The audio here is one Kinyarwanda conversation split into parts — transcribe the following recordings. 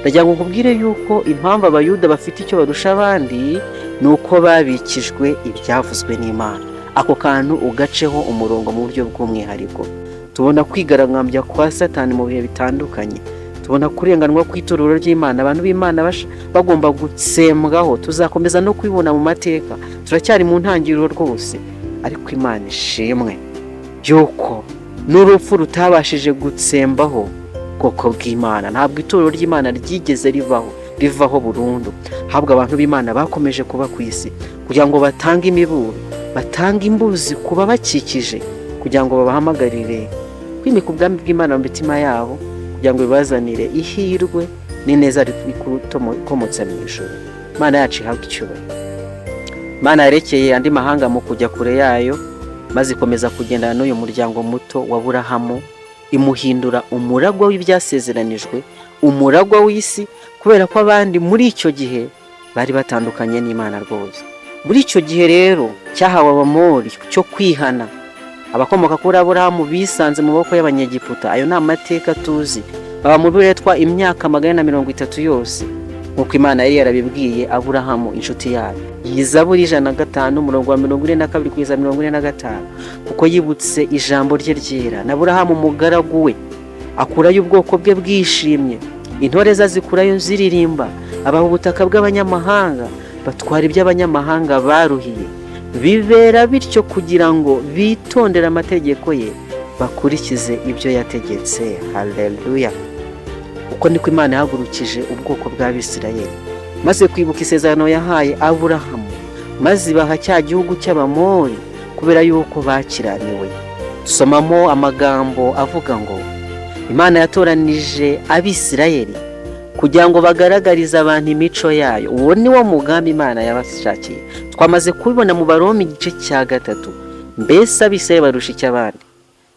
Ndagira ngo nkubwire yuko impamvu Abayuda bafite icyo barusha abandi ni uko babikijwe ibyavuzwe n'Imana. Ako kantu ugaceho umurongo mu buryo bw'umwihariko. Tubona kwigaragambya kwa Satani mu bihe bitandukanye, tubona kurenganwa kw'itorero ry'Imana, abantu b'Imana bagomba gutsembwaho. Tuzakomeza no kubibona mu mateka, turacyari mu ntangiriro rwose. Ariko Imana ishimwe yuko n'urupfu rutabashije gutsembaho ubwoko bw'Imana. Ntabwo itorero ry'Imana ryigeze rivaho burundu, ahubwo abantu b'Imana bakomeje kuba ku isi kugira ngo batange imiburo, batange imbuzi ku babakikije, kugira ngo babahamagarire kwimika ubwami bw'Imana mu mitima yabo, kugira ngo bibazanire ihirwe n'ineza ikomotse mu ijuru. Imana yacu ihabwe icyubahiro. Imana yerekeye andi mahanga mu kujya kure yayo, maze ikomeza kugendana n'uyu muryango muto wa Aburahamu, imuhindura umuragwa w'ibyasezeranijwe, umuragwa w'isi, kubera ko abandi muri icyo gihe bari batandukanye n'Imana rwose. Muri icyo gihe rero cyahawe Abamori cyo kwihana, abakomoka kuri Aburahamu bisanze mu maboko y'Abanyegiputa. Ayo ni amateka tuzi. Baba mu buretwa imyaka 430 yose, nk'uko Imana yari yarabibwiye Aburahamu inshuti yayo. Iyi Zaburi 105 umurongo wa 42 kugeza 45, kuko yibutse ijambo rye ryera, na Aburahamu umugaragu we akurayo ubwoko bwe bwishimye, intore ze azikurayo ziririmba, abaha ubutaka bw'abanyamahanga, batwara iby'abanyamahanga baruhiye. Bibera bityo kugira ngo bitondere amategeko ye, bakurikize ibyo yategetse. Haleluya! Uko niko Imana yahagurukije ubwoko bw'Abisirayeli, maze kwibuka isezerano yahaye Aburahamu, maze ibaha cya gihugu cy'Abamori kubera yuko bakiraniwe. Dusomamo amagambo avuga ngo Imana yatoranije Abisirayeli kugira ngo bagaragarize abantu imico yayo. Uwo ni wo mugambi Imana yabashakiye. Twamaze kubibona mu Baroma igice cya 3. Mbese Abisirayeli barusha iki abandi?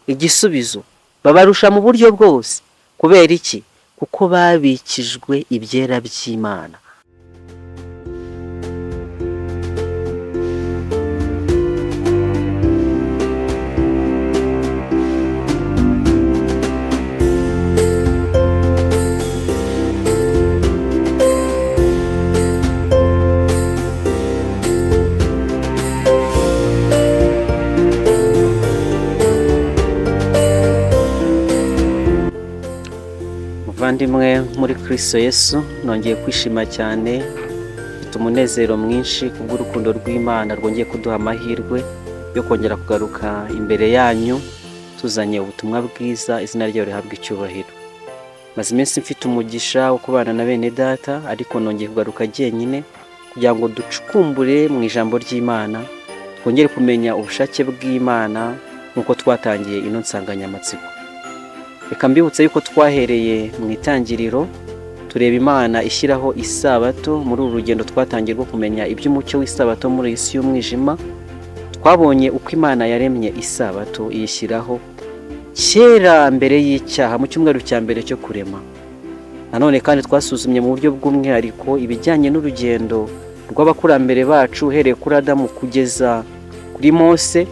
Igisubizo, babarusha mu buryo bwose. Kubera iki? Kuko babikijwe ibyera by'Imana. Muvandimwe muri Kristo Yesu, nongeye kwishima cyane, mfite umunezero mwinshi kubw'urukundo rw'Imana rwongeye kuduha amahirwe yo kongera kugaruka imbere yanyu tuzanye ubutumwa bwiza, izina ryayo rihabwa icyubahiro. Maze iminsi mfite umugisha wo kubana na bene data, ariko nongeye kugaruka jyenyine kugira ngo ducukumbure mu ijambo ry'Imana, twongere kumenya ubushake bw'Imana nk'uko twatangiye ino nsanganyamatsiko. Reka mbibutse yuko twahereye mu itangiriro tureba Imana ishyiraho isabato. Muri uru rugendo twatangiye rwo kumenya iby'umucyo w'isabato muri iyi si y'umwijima, twabonye uko Imana yaremye isabato iyishyiraho kera mbere y'icyaha, mu cyumweru cya mbere cyo kurema. Nanone kandi twasuzumye mu buryo bw'umwihariko ibijyanye n'urugendo rw'abakurambere bacu, uhereye kuri Adamu kugeza kuri Mose,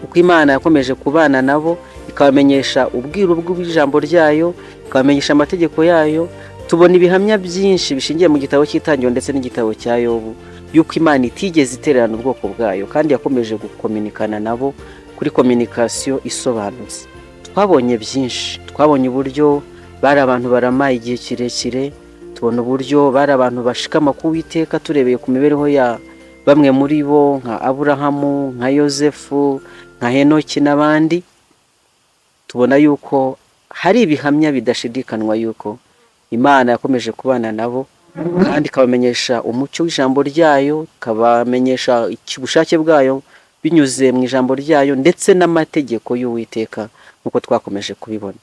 uko Imana yakomeje kubana nabo, ikabamenyesha ubwiru bw'ijambo ryayo, ikabamenyesha amategeko yayo. Tubona ibihamya byinshi bishingiye mu gitabo cy'Itangiriro ndetse n'igitabo cya Yobu yuko Imana itigeze itererana ubwoko bwayo, kandi yakomeje gukominikana nabo kuri kominikasiyo isobanutse. Twabonye byinshi, twabonye uburyo bari abantu baramaye igihe kirekire, tubona uburyo bari abantu bashikama ku Uwiteka, turebeye ku mibereho ya bamwe muri bo nka Aburahamu, nka Yozefu, nka Henoki n'abandi. Tubona yuko hari ibihamya bidashidikanywa yuko Imana yakomeje kubana nabo, kandi ikabamenyesha umucyo w'ijambo ryayo, ikabamenyesha ubushake bwayo binyuze mu ijambo ryayo ndetse n'amategeko y'Uwiteka, nk'uko twakomeje kubibona.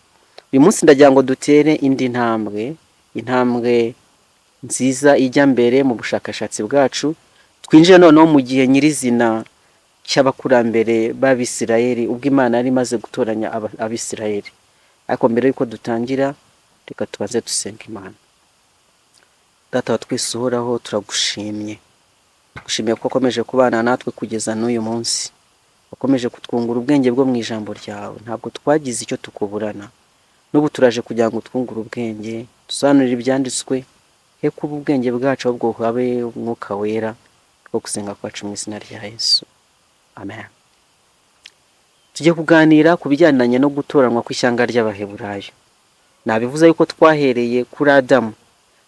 Uyu munsi ndagira ngo dutere indi ntambwe, intambwe nziza ijya mbere mu bushakashatsi bwacu, twinjire noneho mu gihe nyirizina cy'abakurambere b'Abisirayeli, ubwo Imana yari imaze gutoranya Abisirayeli. Ariko mbere y'uko dutangira, reka tubanze dusenga Imana. Data wa twese uhoraho, turagushimye. Tugushimiye ko wakomeje kubana natwe kugeza n'uyu munsi. Wakomeje kutwungura ubwenge bwo mu ijambo ryawe. Ntabwo twagize icyo tukuburana. N'ubu turaje kugira ngo twungure ubwenge, Dusobanurire ibyanditswe, he kuba ubwenge bwacu, ahubwo habe Umwuka Wera wo gusenga kwacu, mu izina rya Yesu, amen. Tujye kuganira ku bijyanye no gutoranwa kw'ishyanga ry'Abaheburayo. Nabivuze yuko twahereye kuri Adamu,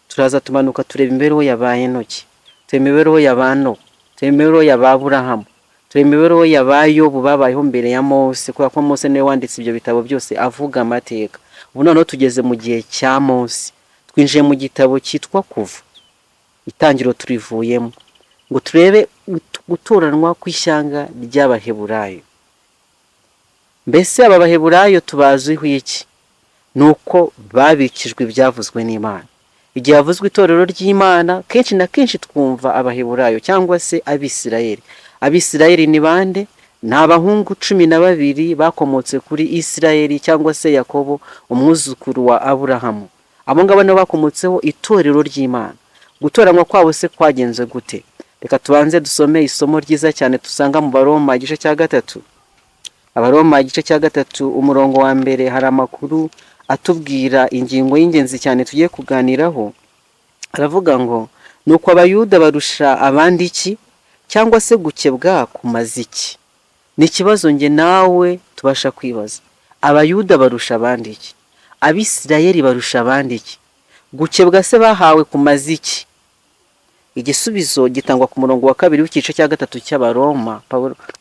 turaza tumanuka tureba imibereho ya ba Enoki, tureba imibereho ya ba Nowa, tureba imibereho ya ba Aburahamu, tureba imibereho ya ba Yobu babayeho mbere ya Mose, kubera ko Mose niwe wanditse ibyo bitabo byose avuga amateka. Ubu noneho tugeze mu gihe cya Mose, twinjiye mu gitabo cyitwa Kuva. Itangiriro turivuyemo ngo turebe gutoranwa kw'ishyanga ry'Abaheburayo. Mbese aba Baheburayo tubaziho iki? Ni uko babikijwe ibyavuzwe n'Imana. Igihe havuzwe itorero ry'Imana, kenshi na kenshi twumva Abaheburayo cyangwa se Abisirayeli. Abisirayeli ni bande? Ni abahungu 12 bakomotse kuri Isirayeli cyangwa se Yakobo, umwuzukuru wa Aburahamu. Abo ngabo nibo bakomotseho itorero ry'Imana. Gutoranywa kwabo se kwagenze gute? Reka tubanze dusome isomo ryiza cyane dusanga mu Baroma igice cya 3. Abaroma igice cya 3, umurongo wa 1, hari amakuru atubwira ingingo y'ingenzi cyane tugiye kuganiraho. Aravuga ngo: "Nuko Abayuda barusha abandi iki? Cyangwa se gukebwa kumaze iki?" Ni ikibazo nge nawe tubasha kwibaza. Abayuda barusha abandi iki? Abisirayeli barusha abandi iki? Gukebwa se bahawe kumaze iki? Igisubizo gitangwa ku murongo wa 2 w'igice cya 3 cy'Abaroma.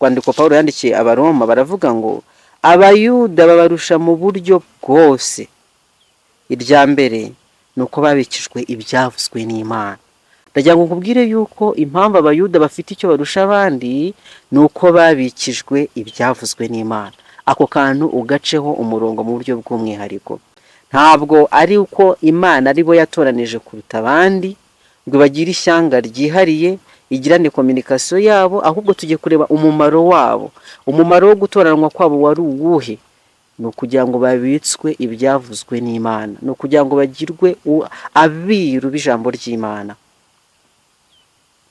Rwandiko Pawulo yandikiye Abaroma, baravuga ngo: "Abayuda babarusha mu buryo bwose. Irya mbere ni uko babikijwe ibyavuzwe n'Imana." Ndagira ngo nkubwire yuko impamvu Abayuda bafite icyo barusha abandi ni uko babikijwe ibyavuzwe n'Imana. Ako kantu ugaceho umurongo mu buryo bw'umwihariko. Ntabwo ari uko Imana ari bo yatoranije kuruta abandi ngo bagire ishyanga ryihariye, igirane communication yabo, ahubwo tujye kureba umumaro wabo. Umumaro wo gutoranwa kwabo wari uwuhe? Ni ukugira ngo babitswe ibyavuzwe n'Imana, ni ukugira ngo bagirwe abiru b'ijambo ry'Imana.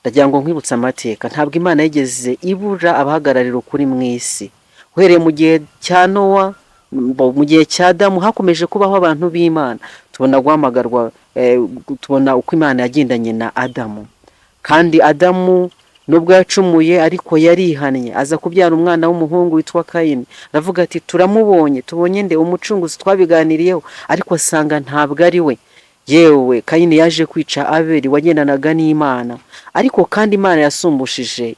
Ndagira ngo nkwibutse amateka. Ntabwo Imana yigeze ibura abahagararira ukuri mu isi. Uhereye mu gihe cya Nowa, mu gihe cya Adamu, hakomeje kubaho abantu b'Imana. Tubona guhamagarwa, tubona uko Imana yagendanye na Adamu. Kandi Adamu nubwo yacumuye, ariko yarihannye, aza kubyara umwana w'umuhungu witwa Kayini. Aravuga ati: "Turamubonye, tubonye nde? Umucunguzi twabiganiriyeho." Ariko asanga ntabwo ari we. Yewe, Kayini yaje kwica Abeli wagendanaga n'Imana. Ariko kandi Imana yasumbushije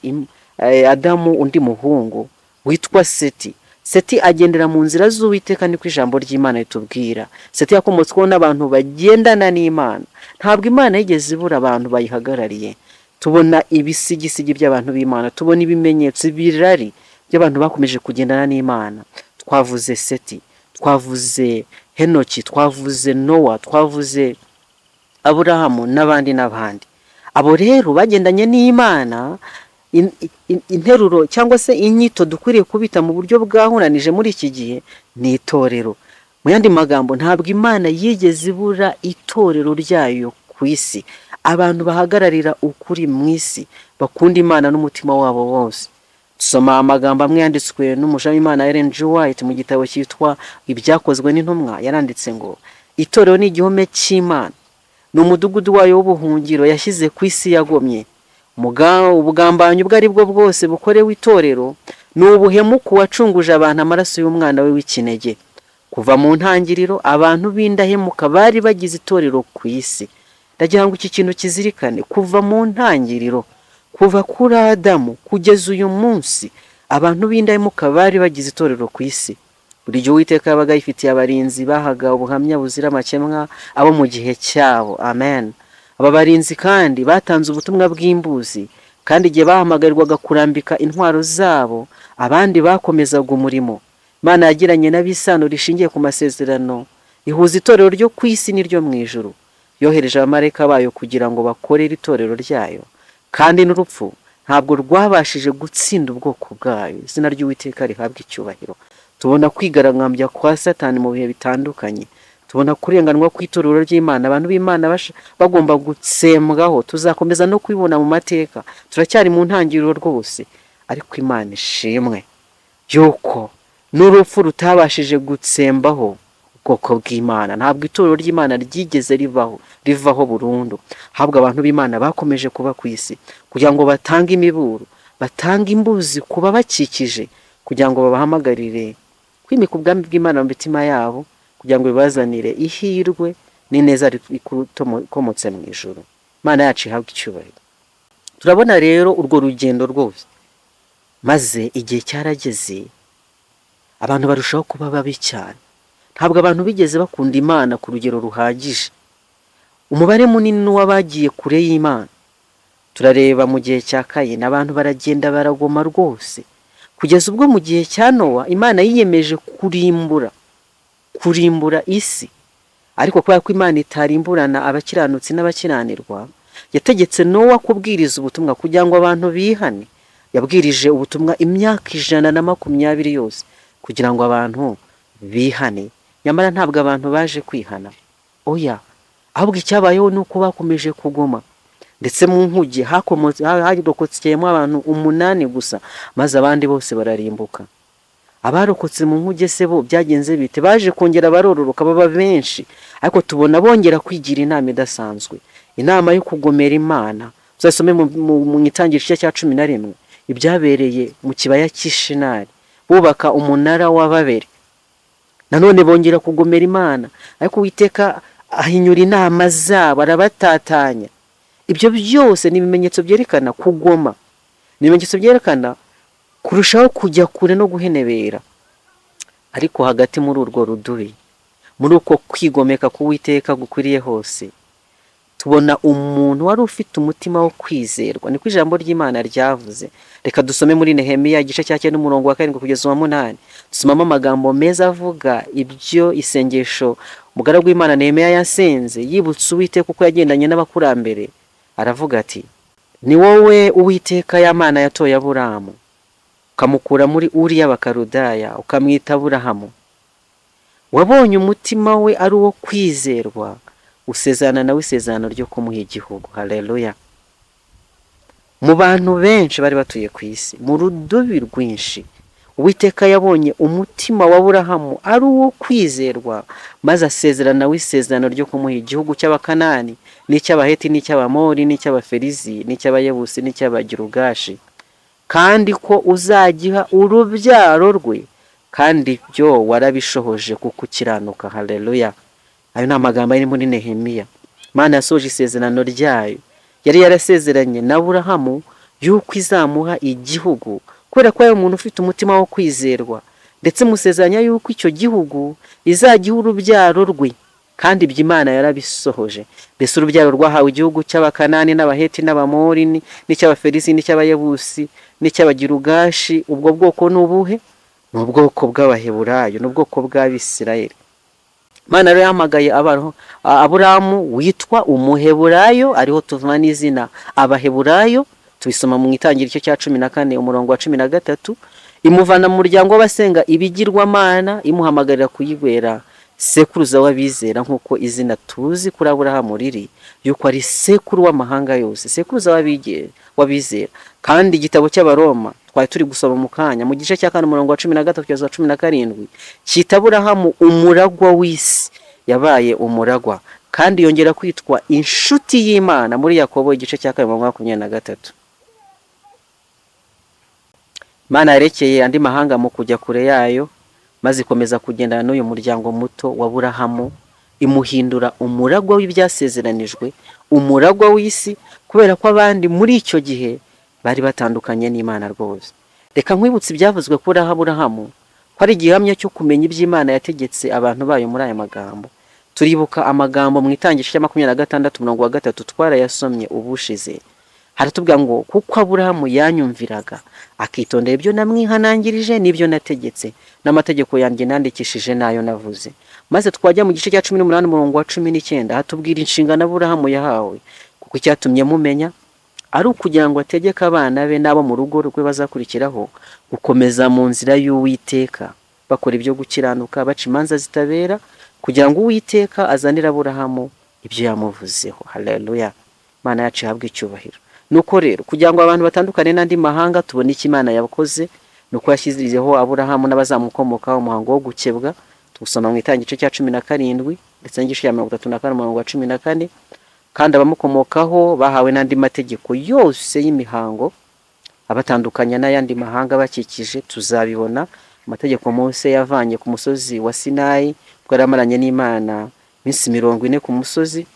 Adamu undi muhungu witwa Seti. Seti agendera mu nzira z'Uwiteka, niko ijambo ry'Imana ritubwira. Seti yakomotsweho n'abantu bagendana n'Imana. Ntabwo Imana yigeze ibura abantu bayihagarariye. Tubona ibisigisigi by'abantu b'Imana, tubona ibimenyetso, ibirari by'abantu bakomeje kugendana n'Imana. Twavuze Seti, twavuze Henoki, twavuze Nowa, twavuze Aburahamu n'abandi n'abandi. Abo rero bagendanye n'Imana. Interuro cyangwa se inyito dukwiriye kubita mu buryo bwahuranije muri iki gihe ni itorero. Mu yandi magambo, ntabwo Imana yigeze ibura itorero ryayo ku isi, abantu bahagararira ukuri mu isi, bakunda Imana n'umutima wabo wose. Soma amagambo amwe yanditswe n'umuja w'Imana Ellen G. White mu gitabo cyitwa Ibyakozwe n'Intumwa. Yaranditse ngo: "Itorero ni igihome cy'Imana, ni umudugudu wayo w'ubuhungiro yashyize ku isi yagomye. Ubugambanyi ubwo ari bwo bwose bukorewe itorero ni ubuhemu ku wacunguje abantu amaraso y'umwana we w'ikinege. Kuva mu ntangiriro, abantu b'indahemuka bari bagize itorero ku isi." Ndagira ngo iki kintu kizirikane. Kuva mu ntangiriro, kuva kuri Adamu kugeza uyu munsi, abantu b'indahemuka bari bagize itorero ku isi. Buri gihe Uwiteka yabaga yifitiye abarinzi bahaga ubuhamya buzira amakemwa abo mu gihe cyabo. Amen. Aba barinzi kandi batanze ubutumwa bw'imbuzi, kandi igihe bahamagarirwaga kurambika intwaro zabo, abandi bakomezaga umurimo. Imana yagiranye n'abisano rishingiye ku masezerano, ihuza itorero ryo ku isi n'iryo mu ijuru. Yohereje abamarayika bayo kugira ngo bakorere itorero ryayo, kandi n'urupfu ntabwo rwabashije gutsinda ubwoko bwayo. Izina ry'Uwiteka rihabwa icyubahiro. Tubona kwigaragambya kwa Satani mu bihe bitandukanye, tubona kurenganwa kw'itorero ry'Imana, abantu b'Imana bagomba gutsembwaho. Tuzakomeza no kubibona mu mateka, turacyari mu ntangiriro rwose. Ariko Imana ishimwe yuko n'urupfu rutabashije gutsembaho ubwoko bwayo. Ubwoko bw'Imana, ntabwo itorero ry'Imana ryigeze rivaho rivaho burundu. Ahubwo abantu b'Imana bakomeje kuba ku isi kugira ngo batange imiburo, batange imbuzi ku babakikije, kugira ngo babahamagarire kwimika ubwami bw'Imana mu mitima yabo, kugira ngo bibazanire ihirwe n'ineza ikomotse mu ijuru. Imana yacu ihabwe icyubahiro. Turabona rero urwo rugendo rwose, maze igihe cyarageze abantu barushaho kuba babi cyane. Ntabwo abantu bigeze bakunda Imana ku rugero ruhagije. Umubare munini w'abagiye kure y'Imana. Turareba mu gihe cya Kayini, abantu baragenda baragoma rwose, kugeza ubwo mu gihe cya Nowa Imana yiyemeje kurimbura isi. Ariko kubera ko Imana itarimburana abakiranutsi n'abakiranirwa, yategetse Nowa kubwiriza ubutumwa kugira ngo abantu bihane. Yabwirije ubutumwa imyaka 120 yose kugira ngo abantu bihane. Nyamara ntabwo abantu baje kwihana, oya, ahubwo icyabayeho ni uko bakomeje kugoma. Ndetse mu nkuge harokokeyemo abantu 8 gusa, maze abandi bose bararimbuka. Abarokotse mu nkuge se bo byagenze bite? Baje kongera barororoka baba benshi, ariko tubona bongera kwigira inama idasanzwe, inama yo kugomera Imana. Uzasome mu itangiriro igice cya 11 ibyabereye mu kibaya cy'Ishinari, bubaka umunara wa Babeli. Nanone bongera kugomera Imana, ariko Uwiteka ahinyura inama zabo, arabatatanya. Ibyo byose ni ibimenyetso byerekana kugoma, ni ibimenyetso byerekana kurushaho kujya kure no guhenebera. Ariko hagati muri urwo rudubi, muri uko kwigomeka k'Uwiteka gukwiriye hose, tubona umuntu wari ufite umutima wo kwizerwa. Niko ijambo ry'Imana ryavuze. Reka dusome muri Nehemiya igice cya 9 umurongo wa 7 kugeza uwa 8. Dusomamo amagambo meza avuga ibyo isengesho umugaragu w'Imana Nehemiya yasenze yibutsa Uwiteka uko yagendanye n'abakurambere. Aravuga ati: ni wowe Uwiteka ya Mana yatoye Aburahamu, ukamukura muri Uri y'Abakaludaya, ukamwita Aburahamu. Wabonye umutima we ari uwo kwizerwa, usezerana nawe isezerano ryo kumuha igihugu. Haleluya. Mu bantu benshi bari batuye ku isi, mu rudubi rwinshi, Uwiteka yabonye umutima wa Aburahamu ari uwo kwizerwa, maze asezerana nawe isezerano ryo kumuha igihugu cy'Abakanani, n'icy'Abaheti, n'icy'Abamori, n'icy'Abaferizi, n'icy'Abayebusi, n'icy'Abagirugashi, kandi ko uzagiha urubyaro rwe, kandi ibyo warabishohoje kuko ukiranuka. Haleluya. Ayo ni amagambo ari muri Nehemiya. Imana yasohoje isezerano ryayo yari yarasezeranye na Aburahamu yuko izamuha igihugu, kubera ko ari umuntu ufite umutima wo kwizerwa, ndetse musezeranya yuko icyo gihugu izagiha urubyaro rwe, kandi ibyo Imana yarabisohoje. Mbese urubyaro rwahawe igihugu cy'Abakanani n'Abaheti n'Abamori n'icy'Abaferisi n'icy'Abayebusi n'icy'Abagirugashi. Ubwo bwoko ni ubuhe? Ni ubwoko bw'Abaheburayo, ni ubwoko bw'Abisirayeli. Imana rero yahamagaye Aburahamu witwa Umuheburayo, ariho tuva n'izina Abaheburayo, tubisoma mu itangiriro igice cya 14 umurongo wa 13. Imuvana mu muryango w'abasenga ibigirwamana, imuhamagarira kuyibera sekuruza w'abizera, nk'uko izina tuzi kuri Aburahamu riri, yuko ari sekuru w'amahanga yose, sekuruza w'abizera. Kandi igitabo cy'Abaroma twari turi gusoma mu kanya, mu gice cya 4 umurongo wa 13 kugeza 17, cyita Aburahamu umuragwa w'isi. Yabaye umuragwa kandi yongera kwitwa inshuti y'Imana muri Yakobo igice cya 2 umurongo wa 23. Imana yerekeye andi mahanga mu kujya kure yayo, maze ikomeza kugendana n'uyu muryango muto wa Aburahamu, imuhindura umuragwa w'ibyasezeranijwe, umuragwa w'isi, kubera ko abandi muri icyo gihe bari batandukanye n'Imana rwose. Reka nkwibutse ibyavuzwe kuri Aburahamu, ko ari igihamya cyo kumenya iby'Imana yategetse abantu bayo muri aya magambo. Turibuka amagambo mu itangiriro rya 26 umurongo wa 3, twarayasomye ubushize. Haratubwira ngo kuko Aburahamu yanyumviraga akitondera ibyo namwihanangirije n'ibyo nategetse, n'amategeko yanjye nandikishije n'ayo navuze. Maze twajya mu gice cya 18 umurongo wa 19, hatubwira inshingano Aburahamu yahawe, kuko icyatumye mumenya ari ukugira ngo ategeke abana be n'abo mu rugo rwe bazakurikiraho gukomeza mu nzira y'Uwiteka, bakora ibyo gukiranuka, baca imanza zitabera, kugira ngo Uwiteka azanire Aburahamu ibyo yamuvuzeho. Haleluya. Imana yacu ihabwe icyubahiro. Nuko rero kugira ngo abantu batandukane n'andi mahanga, tubone icyo Imana yakoze, nuko yashyiriyeho Aburahamu n'abazamukomokaho umuhango wo gukebwa. Gusoma mu itangira igice cya 17 ndetse n'igice cya 34 umurongo wa 14. Kandi abamukomokaho bahawe n'andi mategeko yose y'imihango abatandukanya n'ayandi mahanga bakikije. Tuzabibona amategeko Mose yavanye ku musozi wa Sinayi ubwo yari amaranye n'Imana iminsi 40 ku musozi.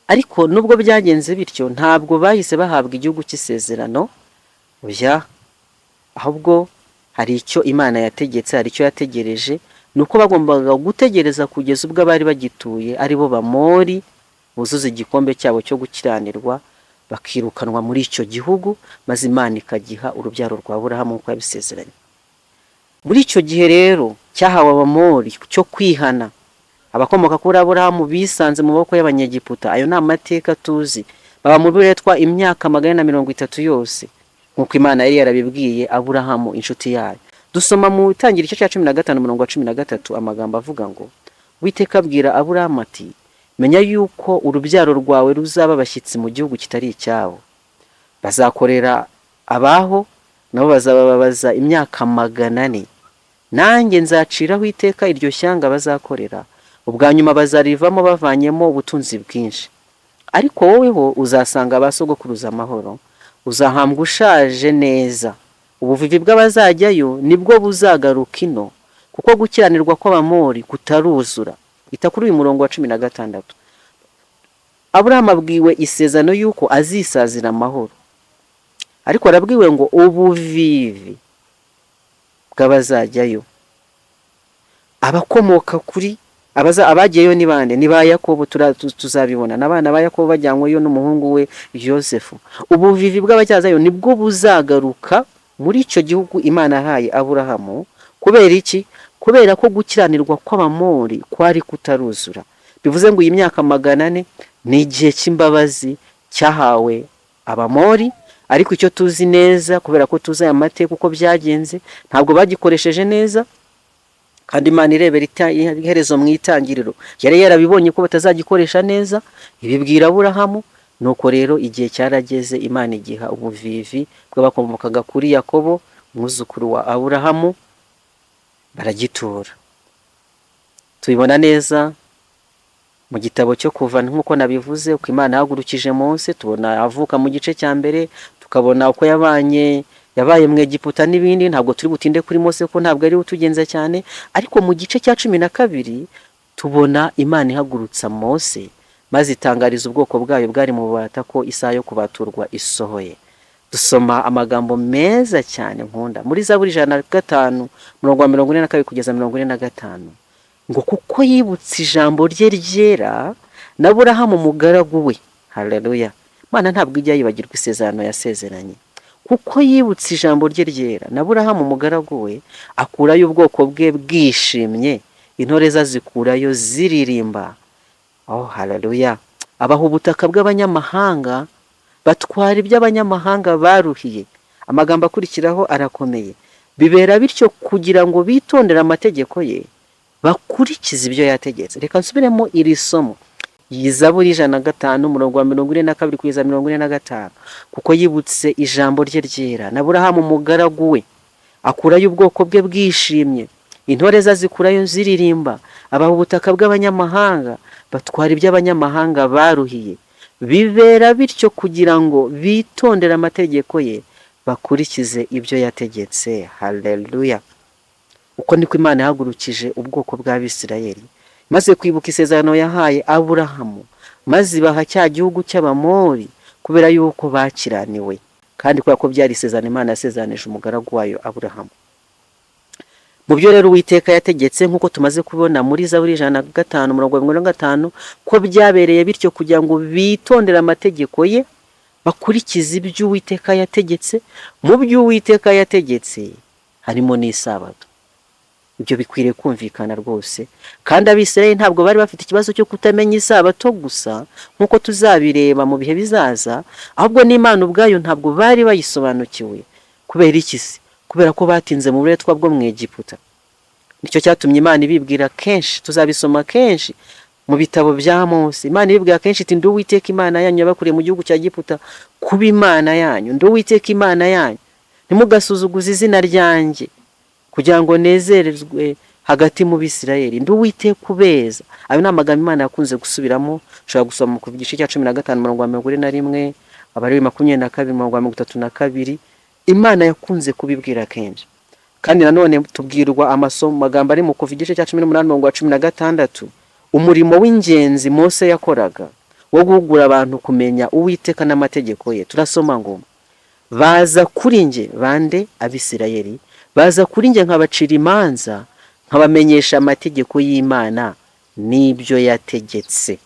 Ariko nubwo byagenze bityo, ntabwo bahise bahabwa igihugu cy'isezerano, oya, ahubwo hari icyo Imana yategetse, hari icyo yategereje. Ni uko bagombaga gutegereza kugeza ubwo abari bagituye, aribo Bamori, buzuza igikombe cyabo cyo gukiranirwa, bakirukanwa muri icyo gihugu, maze Imana ikagiha urubyaro rwa Aburahamu nk'uko yabisezeranye. Muri icyo gihe rero cyahawe Abamori cyo kwihana, abakomoka kuri Aburahamu bisanze mu maboko y'Abanyegiputa. Ayo ni amateka tuzi. Baba mu buretwa imyaka 430 yose, nk'uko Imana yari yarabibwiye Aburahamu inshuti yayo. Dusoma mu itangira igice cya 15 umurongo wa 13 amagambo avuga ngo: "Uwiteka abwira Aburahamu ati: Menya yuko urubyaro rwawe ruzaba abashyitsi mu gihugu kitari icyabo, bazakorera abaho, nabo bazababaza imyaka 400. Nanjye nzaciraho iteka iryo shyanga bazakorera, ubwa nyuma bazarivamo bavanyemo ubutunzi bwinshi. Ariko woweho uzasanga ba sogokuruza amahoro, uzahambwa ushaje neza. Ubuvivi bw'abazajyayo nibwo buzagaruka ino, kuko gukiranirwa kw'Abamori kutaruzura." Ita kuri uyu murongo wa 16. Aburahamu abwiwe isezerano y'uko azisazira amahoro, ariko arabwiwe ngo ubuvivi bw'abazajyayo, abakomoka kuri abagiyeyo ni bande? Ni ba Yakobo. Tuzabibona n'abana ba Yakobo bajyanyweyo n'umuhungu we Yosefu. Ubuvivi bw'abajyazayo nibwo buzagaruka muri icyo gihugu Imana yahaye Aburahamu. Kubera iki? Kubera ko gukiranirwa kw'Abamori kwari kutaruzura. Bivuze ngo iyi myaka 400 ni igihe cy'imbabazi cyahawe Abamori. Ariko icyo tuzi neza, kubera ko tuzi aya mateka uko byagenze, ntabwo bagikoresheje neza. Kandi Imana irebera iherezo mu itangiriro yari yarabibonye ko batazagikoresha neza, ibibwira Aburahamu. Nuko rero igihe cyarageze, Imana igiha ubuvivi bw'abakomokaga kuri Yakobo, umwuzukuru wa Aburahamu, baragitura. Tubibona neza mu gitabo cyo Kuva, nk'uko nabivuze, uko Imana yahagurukije Mose. Tubona avuka mu gice cya mbere, tukabona uko yabanye, yabaye mu Egiputa n'ibindi. Ntabwo turi butinde kuri Mose kuko ntabwo ari we utugenza cyane. Ariko mu gice cya 12 tubona Imana ihagurutsa Mose, maze itangariza ubwoko bwayo bwari mu bubata ko isaha yo kubaturwa isohoye. Dusoma amagambo meza cyane nkunda muri Zaburi 105 umurongo wa 42 kugeza 45, ngo: "Kuko yibutse ijambo rye ryera na Aburahamu umugaragu we." Haleluya! Imana ntabwo ijya yibagirwa isezerano yasezeranye. "Kuko yibutse ijambo rye ryera na Aburahamu umugaragu we, akurayo ubwoko bwe bwishimye, intore ze azikurayo ziririmba." Oh, haleluya! "Abaha ubutaka bw'abanyamahanga, batwara iby'abanyamahanga baruhiye." Amagambo akurikiraho arakomeye: "Bibera bityo kugira ngo bitondere amategeko ye, bakurikize ibyo yategetse." Reka nsubiremo iri somo, iyi Zaburi 105 umurongo wa 42 kugeza 45: "Kuko yibutse ijambo rye ryera na Aburahamu umugaragu we, akurayo ubwoko bwe bwishimye, intore ze azikurayo ziririmba. Abaha ubutaka bw'abanyamahanga, batwara iby'abanyamahanga baruhiye. Bibera bityo kugira ngo bitondere amategeko ye, bakurikize ibyo yategetse." Haleluya! Uko niko Imana yahagurukije ubwoko bw'Abisirayeli, maze kwibuka isezerano yahaye Aburahamu, maze ibaha cya gihugu cy'Abamori kubera yuko bakiraniwe, kandi kubera ko byari isezerano Imana yasezeranije umugaragu wayo Aburahamu. Mu byo rero Uwiteka yategetse, nk'uko tumaze kubona muri Zaburi 105 umurongo wa 45, ko byabereye bityo kugira ngo bitondere amategeko ye, bakurikize ibyo Uwiteka yategetse. Mu byo Uwiteka yategetse harimo n'isabato. Ibyo bikwiriye kumvikana rwose. Kandi Abisirayeli ntabwo bari bafite ikibazo cyo kutamenya isabato gusa, nk'uko tuzabireba mu bihe bizaza, ahubwo n'Imana ubwayo ntabwo bari bayisobanukiwe. Kubera iki se? Kubera ko batinze mu buretwa bwo mu Egiputa. Nicyo cyatumye Imana ibibwira kenshi. Tuzabisoma kenshi mu bitabo bya Mose. Imana ibibwira kenshi iti: "Ndi Uwiteka Imana yanyu, yabakuriye mu gihugu cya Giputa kuba Imana yanyu. Ndi Uwiteka Imana yanyu, ntimugasuzuguze izina ryanjye, kugira ngo nezerezwe." hagati mu Bisirayeli, ndi Uwiteka ubeza. Ayo ni amagambo Imana yakunze gusubiramo. Ushobora gusoma ku gice cya 15 umurongo wa 41, Abalewi 22 umurongo wa 32. Imana yakunze kubibwira kenshi. Kandi nanone tubwirwa amasomo magambo ari mu Kuva igice cya 18 umurongo wa 16, umurimo w'ingenzi Mose yakoraga wo guhugura abantu kumenya Uwiteka n'amategeko ye. Turasoma ngo baza kuri njye, bande? Abisirayeli baza kuri njye nkabacira imanza, nkabamenyesha amategeko y'Imana n'ibyo yategetse.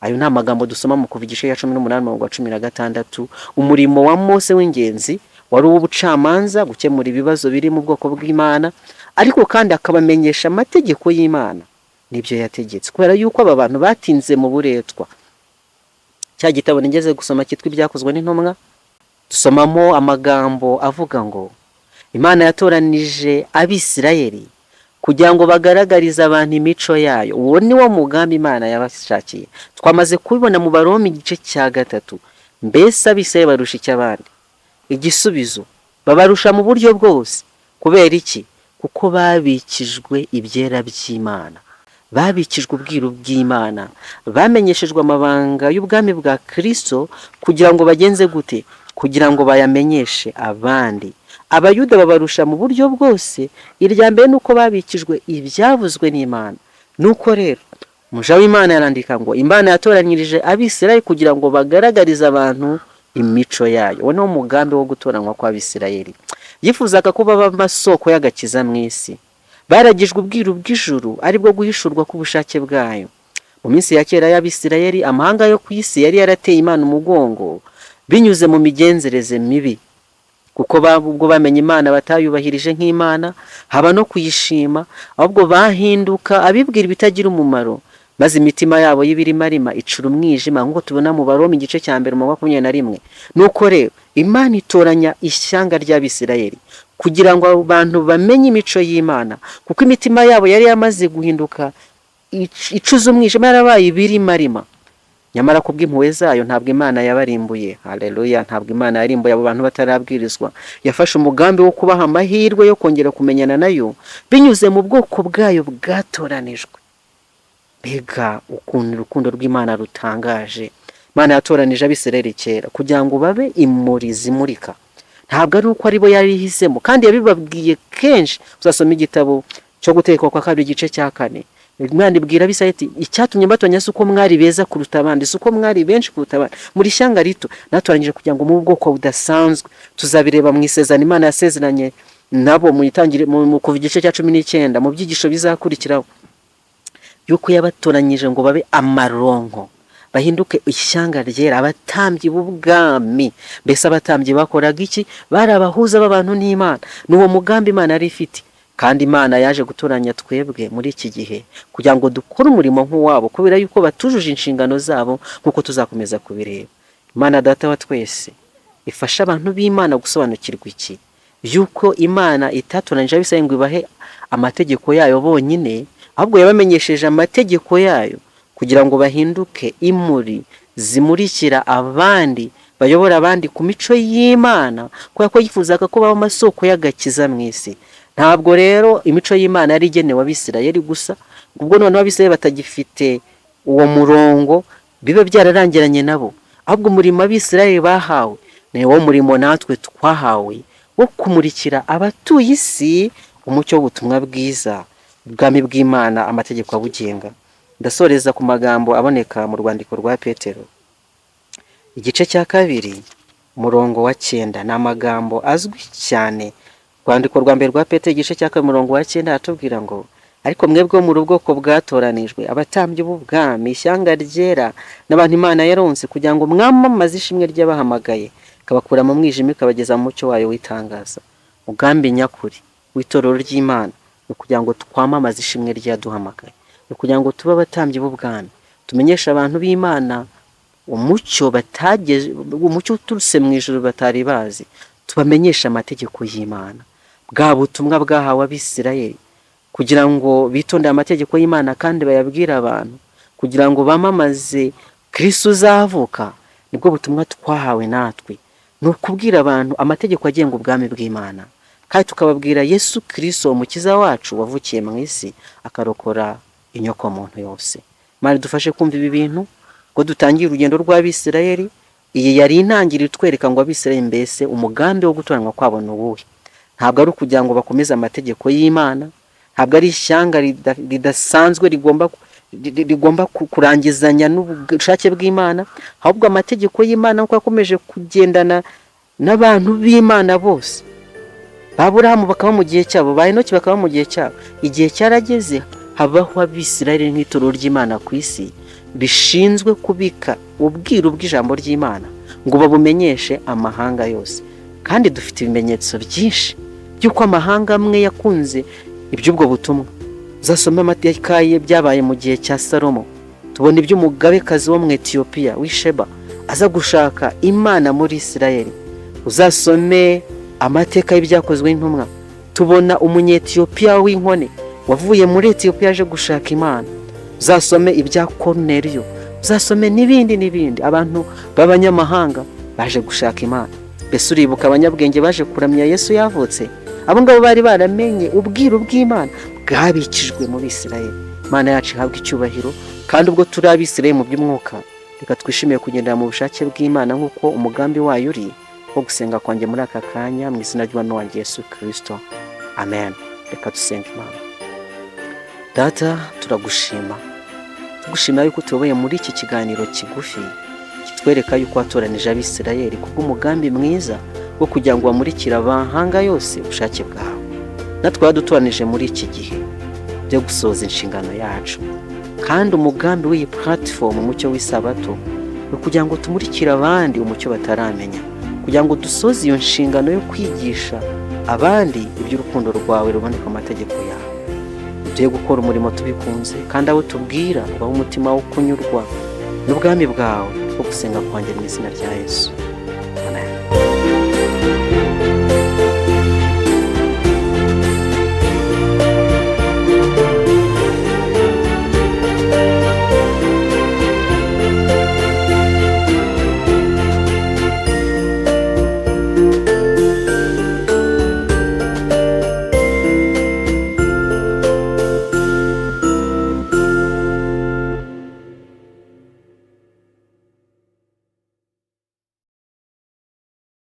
Ayo ni amagambo dusoma mu Kuva igice cya 18 umurongo wa 16. Umurimo wa Mose w'ingenzi wari uw'ubucamanza, gukemura ibibazo biri mu bwoko bw'Imana, ariko kandi akabamenyesha amategeko y'Imana n'ibyo yategetse, kubera yuko aba bantu batinze mu buretwa. Cya gitabo nigeze gusoma cyitwa Ibyakozwe n'Intumwa, dusomamo amagambo avuga ngo Imana yatoranije Abisirayeli kugira ngo bagaragarize abantu imico yayo. Uwo ni wo mugambi Imana yabashakiye. Twamaze kubibona mu Baroma igice cya 3. Mbese Abisirayeli barusha iki abandi? Igisubizo, babarusha mu buryo bwose. Kubera iki? Kuko babikijwe ibyera by'Imana, babikijwe ubwiru bw'Imana, bamenyeshejwe amabanga y'ubwami bwa Kristo kugira ngo bagenze gute? Kugira ngo bayamenyeshe abandi. Abayuda babarusha mu buryo bwose. Irya mbere ni uko babikijwe ibyavuzwe n'Imana. Nuko rero umuja w'Imana yarandika ngo Imana yatoranyirije Abisirayeli kugira ngo bagaragarize abantu imico yayo. Uwo ni wo mugambi wo gutoranywa kw'Abisirayeli. Yifuzaga ko baba amasoko y'agakiza mu isi. Baragijwe ubwiru bw'ijuru, aribwo guhishurwa k'ubushake bwayo. Mu minsi ya kera y'Abisirayeli, amahanga yo ku isi yari yarateye Imana umugongo binyuze mu migenzereze mibi, kuko ubwo bamenye Imana batayubahirije nk'Imana, haba no kuyishima, ahubwo bahinduka abibwira ibitagira umumaro, maze imitima yabo y'ibirimarima icura umwijima, nk'uko tubona mu Baroma igice cya 1 umurongo wa 21. Nuko rero Imana itoranya ishyanga ry'Abisirayeli kugira ngo abo bantu bamenye imico y'Imana, kuko imitima yabo yari yamaze guhinduka icuza umwijima, yarabaye ibirimarima. Nyamara kubw'impuhwe zayo ntabwo Imana yabarimbuye. Haleluya! Ntabwo Imana yarimbuye abo bantu batarabwirizwa. Yafashe umugambi wo kubaha amahirwe yo kongera kumenyana nayo binyuze mu bwoko bwayo bwatoranijwe. Mbega ukuntu urukundo rw'Imana rutangaje! Imana yatoranije Abisirayeli kera kugira ngo babe imuri zimurika. Ntabwo ari uko aribo yari ihisemo, kandi yabibabwiye kenshi. Uzasoma igitabo cyo Gutegekwa kwa Kabiri igice cya 4. Imana ibwira Abisirayeli iti icyatumye mbatoranya si uko mwari beza kuruta abandi, si uko mwari benshi kuruta abandi, muri ishyanga rito, natoranyije kugira ngo mube ubwoko budasanzwe. Tuzabireba mu isezerano Imana yasezeranye nabo mu itangire mu Kuva igice cya 19, mu byigisho bizakurikiraho, yuko yabatoranyije ngo babe amaronko, bahinduke ishyanga ryera, abatambyi b'ubwami. Mbese abatambyi bakoraga iki? Bari abahuza b'abantu n'Imana. Ni uwo mugambi Imana yari ifite. Kandi Imana yaje gutoranya twebwe muri iki gihe kugira ngo dukore umurimo nk'uwabo, kubera yuko batujuje inshingano zabo, nk'uko tuzakomeza kubireba. Imana Data wa twese ifasha abantu b'Imana gusobanukirwa iki, yuko Imana itatoranyije Abisirayeli ngo ibahe amategeko yayo bonyine, ahubwo yabamenyesheje amategeko yayo kugira ngo bahinduke imuri zimurikira abandi, bayobora abandi ku mico y'Imana, kubera ko yifuzaga ko baba amasoko y'agakiza mu isi. Ntabwo rero imico y'Imana yari igenewe Abisirayeli gusa, ubwo noneho Abisirayeli batagifite uwo murongo bibe byararangiranye nabo, ahubwo umurimo Abisirayeli bahawe ni wo murimo natwe twahawe wo kumurikira abatuye isi umucyo w'ubutumwa bwiza, ubwami bw'Imana, amategeko abugenga. Ndasoreza ku magambo aboneka mu rwandiko rwa Petero igice cya 2 umurongo wa 9. Ni amagambo azwi cyane. Urwandiko rwa mbere rwa Petero igice cya 2 umurongo wa 9 aratubwira ngo ariko mwebwe muri ubwoko bwatoranijwe, abatambyi b'ubwami, ishyanga ryera, n'abantu Imana yaronse, kugira ngo mwamamaze ishimwe ry'abahamagaye, ikabakura mu mwijima ikabageza mu mucyo wayo w'itangaza. Umugambi nyakuri w'itorero ry'Imana ni ukugira ngo twamamaze ishimwe ry'aduhamagaye, ni ukugira ngo tube abatambyi b'ubwami, tumenyeshe abantu b'Imana umucyo batageze, umucyo uturutse mu ijuru batari bazi, tubamenyeshe amategeko y'Imana. Bwa butumwa bwahawe Abisirayeli kugira ngo bitondere amategeko y'Imana kandi bayabwire abantu, kugira ngo bamamaze Kristo uzavuka, nibwo butumwa twahawe natwe. Ni ukubwira abantu amategeko agenga ubwami bw'Imana. Kandi tukababwira Yesu Kirisito, umukiza wacu wavukiye mu isi, akarokora inyokomuntu yose. Imana idufashe kumva ibi bintu ngo dutangiye urugendo rw'Abisirayeli. Iyi yari intangiriro itwereka ngo Abisirayeli, mbese umugambi wo gutoranywa kwabo ni uwuhe? Ntabwo ari ukugira ngo bakomeze amategeko y'Imana, ntabwo ari ishyanga ridasanzwe rigomba kurangizanya n'ubushake bw'Imana, ahubwo amategeko y'Imana nk'uko yakomeje kugendana n'abantu b'Imana bose, ba Aburahamu bakaba mu gihe cyabo, ba Enoki bakaba mu gihe cyabo. Igihe cyarageze habaho Abisirayeli nk'itorero ry'Imana ku isi, rishinzwe kubika ubwiru bw'ijambo ry'Imana ngo babumenyeshe amahanga yose. Kandi dufite ibimenyetso byinshi by'uko amahanga amwe yakunze iby'ubwo butumwa. Uzasome amateka ye, byabaye mu gihe cya Salomo. Tubona iby'umugabekazi wo mu Etiyopiya w'Isheba aza gushaka Imana muri Isirayeli. Uzasome amateka y'Ibyakozwe n'Intumwa, tubona Umunyetiyopiya w'inkone wavuye muri Etiyopiya aje gushaka Imana. Uzasome ibya Koruneliyo, uzasome n'ibindi n'ibindi, abantu b'abanyamahanga baje gushaka Imana. Mbese uribuka abanyabwenge baje kuramya Yesu yavutse? Abo ngabo bari baramenye ubwiru bw'Imana bwabikijwe mu Bisirayeli. Imana yacu ihabwa icyubahiro. Kandi ubwo turi Abisirayeli mu by'umwuka, reka twishimiye kugendera mu bushake bw'Imana nk'uko umugambi wayo uri. Wo gusenga kwanjye muri aka kanya, mu izina ry'Umwami wanjye Yesu Kirisito, amen. Reka dusenga Imana. Data, turagushima, tugushimira yuko utuyoboye muri iki kiganiro kigufi kitwereka yuko watoranije Abisirayeli kubw'umugambi mwiza wo kugira ngo bamurikire amahanga yose ubushake bwawe. Natwe wadutoranije muri iki gihe byo gusohoza inshingano yacu, kandi umugambi w'iyi platform, Umucyo w'Isabato, ni ukugira ngo tumurikire abandi umucyo bataramenya, kugira ngo dusoze iyo nshingano yo kwigisha abandi iby'urukundo rwawe ruboneka mu mategeko yawe. Tugiye gukora umurimo tubikunze, kandi abo tubwira ubahe umutima wo kunyurwa n'ubwami bwawe. Wo gusenga kwanjye mu izina rya Yesu.